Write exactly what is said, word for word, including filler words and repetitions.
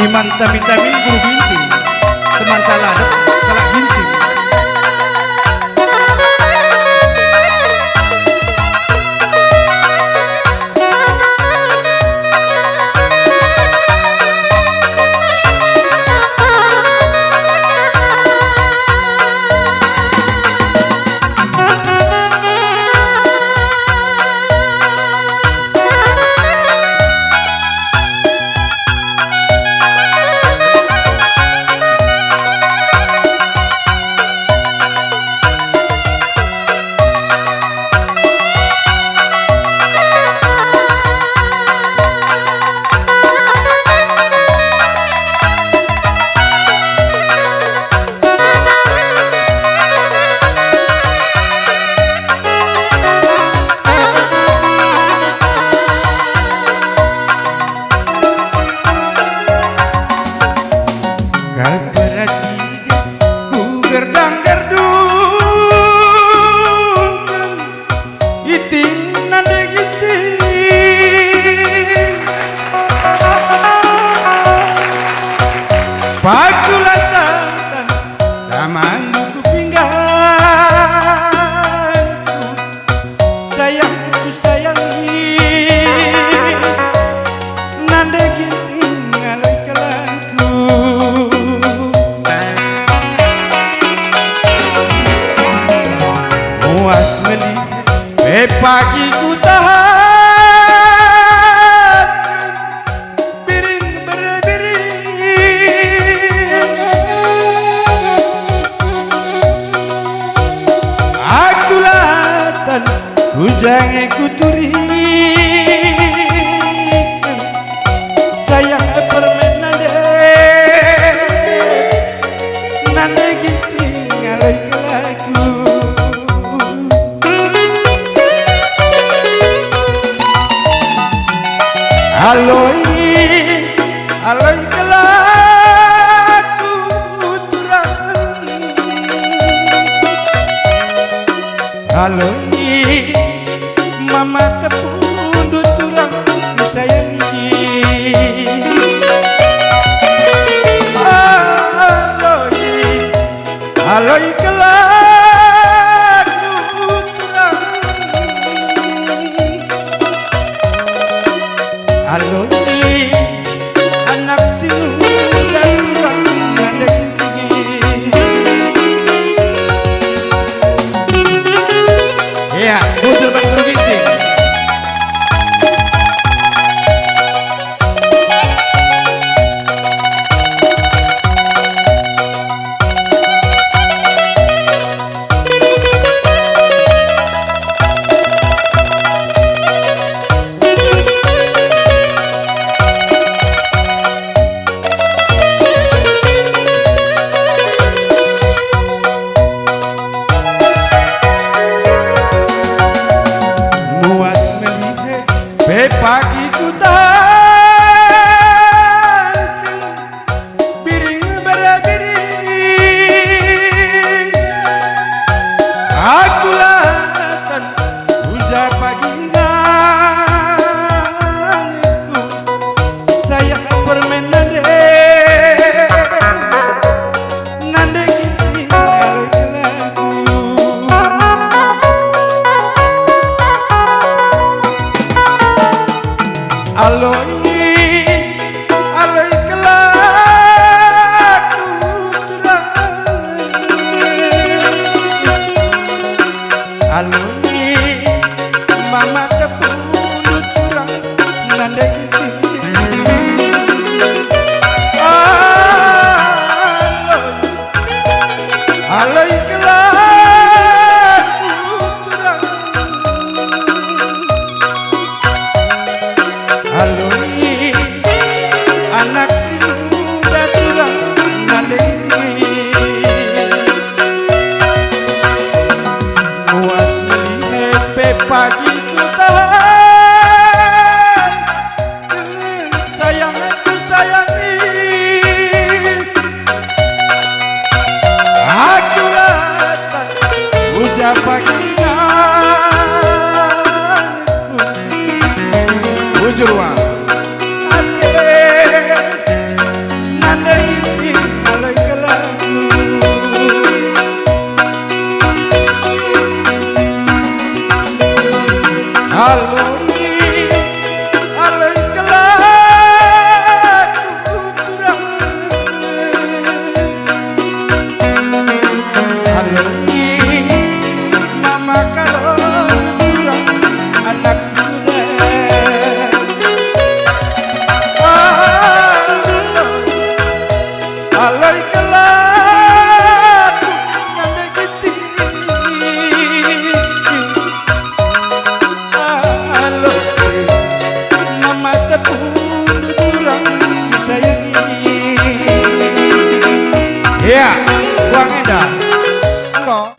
Iman tami-tami guru Ginting, teman salah dep kalak Ginting. Kal perati ku gerdang-gerdung, iting nande Ginting. Pakulah tangan, taman buku pingganku. Sayangku sayangi, nande Ginting ngaloi kalangku. Muas melihat pe pagi kutahan, biring berbiring. Aku latan, ku jange ku turi. Sayang permen nande, nande Ginting ngaloi kalangku. Aloi, aloi kalangku turang. Aloi, mama tepundut turang kusayangi. Aloi, aloi kalangku turang. Aloi, anak si muda turang nande Ginting. Iya, bujur Bang Guru Ginting. Muas melihat pe pagi kutahan, biring berbiring. Aku latan uja pagi nangku, sayang permen nande, nande Ginting ngaloi kalangku. Aloi, aloi kalangku turang. Aloi, mama tepundut turang nande Ginting. Aloi, aloi kalangku turang. Aloi, anak si muda turang nande Ginting. Muas melihat pe pagi kutahan, sayang kusayangi. Aku latan uja pagi nangku. Bujur, Wak. Ate. Ya, uang enda. Engko.